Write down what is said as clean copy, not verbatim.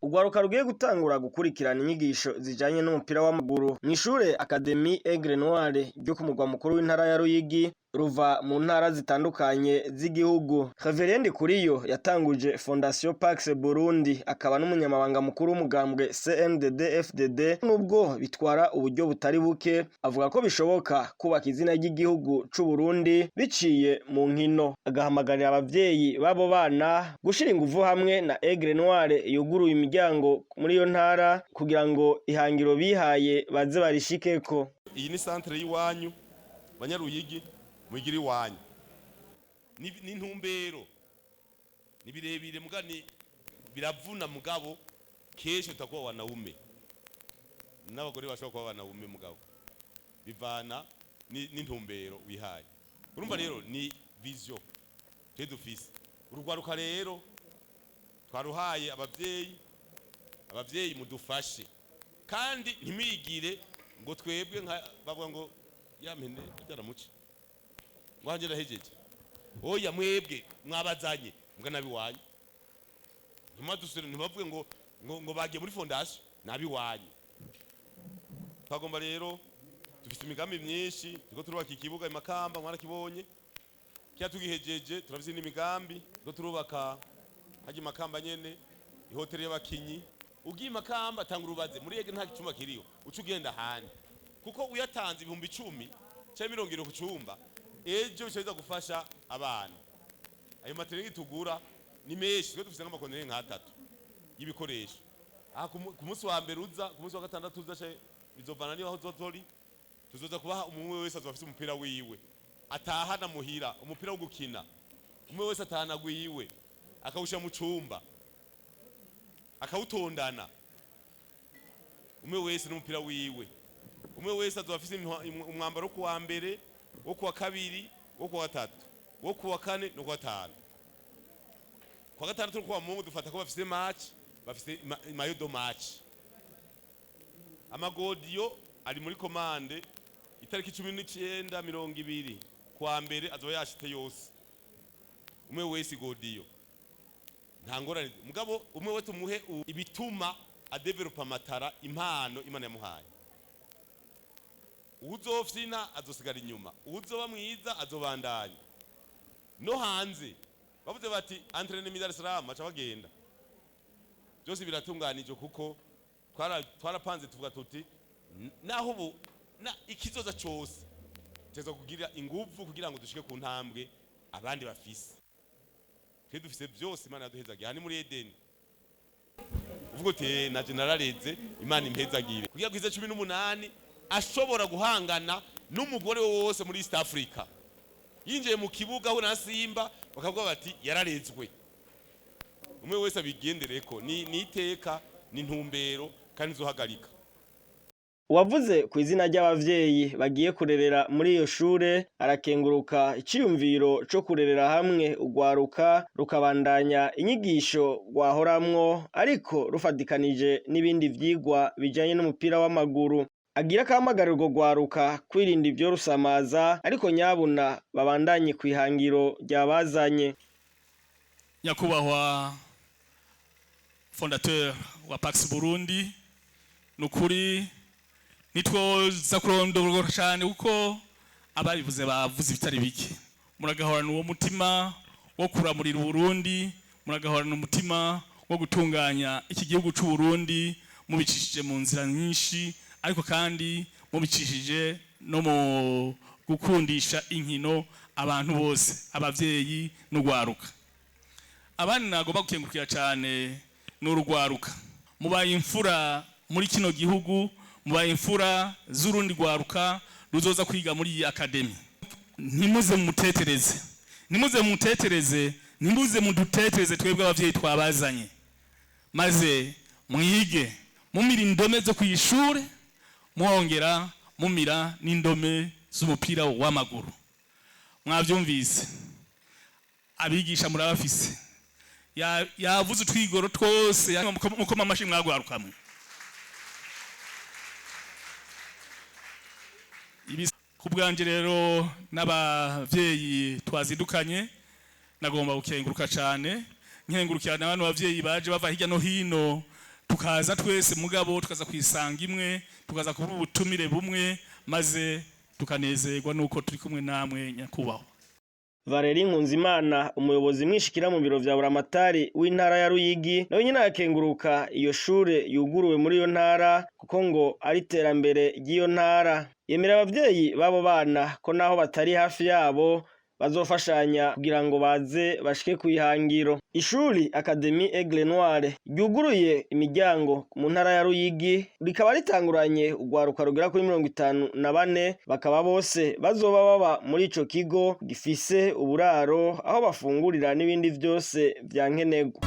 Urwaruka rugiye gutangura gukurikirana inyigisho zijanye n'umupira w'amaguru mw'ishure Académie Aigle Noire ryo ku mugwa mukuru w'intara ya Ruyigi ruva mu ntara zitandukanye z'igihugu. Reverend Kuriyo yatanguje Fondation Pax Burundi, akaba n'umunyamabanga mukuru w'umugambwe CNDD FDD. Nubwo bitwara uburyo butari buke, avuga ko bishoboka kubaka izina ry'igihugu c'u Burundi biciye mu nkino, agahamagarira abavyeyi b'abo bana gushira inguvu hamwe na Aigle Noire yuguruye imiryango muri iyo ntara kugira ngo ihangiro bihaye baze barishikeko. Iyi ni centre y'iwanyu, Banyaruyigi, mugira iwanyu. Ni intumbero, ni birebire muga ni biravuna, mugabo kesho utakuwa wanaume n'abagore bashobora kuba wanaume, mugabo bivana n'intumbero wihaye. Urumva rero ni vision twe dufise. Urugwaruka rero twaruhaye abavyeyi. Abavyeyi mudufashe kandi ntimwigire ngo twebwe nka bavuga ngo ya mpene byaramuce ngo hanjye ndahejeje. Oya, mwebwe mwabazanye mbwa nabiwanyu, ntimadusire, ntibavuge ngo bagiye muri fondation nabiwanyu. Twagomba rero, dufite imigambi myinshi. Turiko turubaka ikibuga i Makamba, mwarakibonye kiya tugihejeje. Turafise n'imigambi, turiko turubaka hajya i Makamba nyene ihoteli y'abakinyi. Ugiye i Makamba, tanga urubaze muri ege, nta gicumba kiriho, uca ugenda ahandi, kuko uyatanze 10,000 canke 70 ku cumba, ejo bica biza gufasha abana. Ayo matériel tugura ni menshi, twe dufise nk'amakontineri nk'atatu y'ibikoresho. Aha ku munsi wa mbere uza, ku munsi wa gatandatu uza, bizovana niba aho uzotori, tuzoza kubaha. Umwe wese azoba afise umupira wiwe atahana muhira, umupira wo gukina. Umwe wese atahana gwiwe, akawushira mu cumba, akawutondana, umwe wese n'umupira wiwe. Umwe wese azoba afise umwambaro wo kuwa mbere, wo kuwa kabiri, wo kuwa gatatu, wo kuwa kane no kuwa gatanu. Kuwa gatandatu no kuwa Mungu dufata ko bafise match, bafise maillot de match. Amagodiyo ari muri commande, itariki 19, 20 kuwa mbere azoba yashite yose, umwe wese igodiyo, nta ngorane. Mugabo umwe wese umuhe ibituma adevelopa amatara, impano Imana yamuhaye. Uwuzofyina azosigara inyuma, uwuzoba mwiza azobandanya. No hanze bavuze bati entraînement Dar es Salaam, baca bagenda. Byose biratunganije kuko twarapanze, tuvuga tuti naho ubu na ikizoza cose tuza kugira inguvu kugira ngo dushike ku ntambwe abandi bafise. Twe dufise byose, Imana yaduhezagiye. Aha ni muri Edeni. Uvuga uti: "Naje narareze, Imana impezagire kugira ngo ize 18 ashobora guhangana n'umugore wose muri East Africa." Yinjiye mu kibuga aho na Simba bakavuga bati yararezwe. Umwe wese abigendereko, ni iteka, ni intumbero kandi izohagarika. Uwavuze ku izina ry'abavyeyi bagiye kurerera muri iyo shure arakenguruka iciyumviro co kurerera hamwe urwaruka, rukabandanya inyigisho rwahoramwo ariko rufadikanije n'ibindi vyigwa bijanye n'umupira w'amaguru. Agira akahamagarira urwo rwaruka kwirinda ivyo rusamaza, ariko nyabuna babandanye kw'ihangiro ryabazanye. Nyakubahwa fondateur wa Pax Burundi, nukuri nitwoza kurondogora cyane kuko ababivuze bavuze ibitari bike. Muragahorana uwo mutima wo kuramurira Uburundi, muragahorana umutima wo gutunganya iki gihugu c'u Burundi mubicishije mu nzira nyinshi, ariko kandi mubicishije no mu gukundisha inkino abantu bose, abavyeyi n'urwaruka. Abandi nagomba gukengurukira cyane n'urugwaruka. Mubaye imfura muri kino gihugu, mubaye imfura z'urundi rwaruka ruzoza kwiga muri iyi académie. Ntimuze mumutetereze, ntimuze mumutetereze, ntimuze mudutetereze twebwe abavyeyi twabazanye, maze mwige mumira indome zo kw'ishure, mwongera mumira n'indome z'umupira w'amaguru. Mwavyumvise, abigisha murabafise. Yavuze utwigoro twose. Mukoma amashi mwagwarukamwe. Ibi ku bwanje rero n'abavyeyi twazindukanye, nagomba gukenguruka cyane, nkengurukira n'abantu bavyeyi baje bava hirya no hino. Tukaza twese, mugabo tukaza kwisanga imwe, tukaza kuba ubutumire bumwe, maze tukanezerwa nuko turi kumwe namwe, nyakubahwa. Valeri Nkunzimana, umuyobozi mwishikira mu biro vya Buramatari w'intara ya Ruyigi, nawe nyine arakenguruka iyo shure yuguruwe muri iyo ntara, kuko ngo ari iterambere ry'iyo ntara. Yemera abavyeyi b'abo bana ko naho batari hafi yabo bazofashanya kugira ngo baze bashike kw'ihangiro. Ishuri Académie Aigle Noire ryuguruye imiryango mu ntara ya Ruyigi rikaba ritanguranye urwaruka rugera kuri 54, bakaba bose bazoba baba muri ico kigo gifise uburaro, aho bafungurira n'ibindi vyose vya nkenerwa.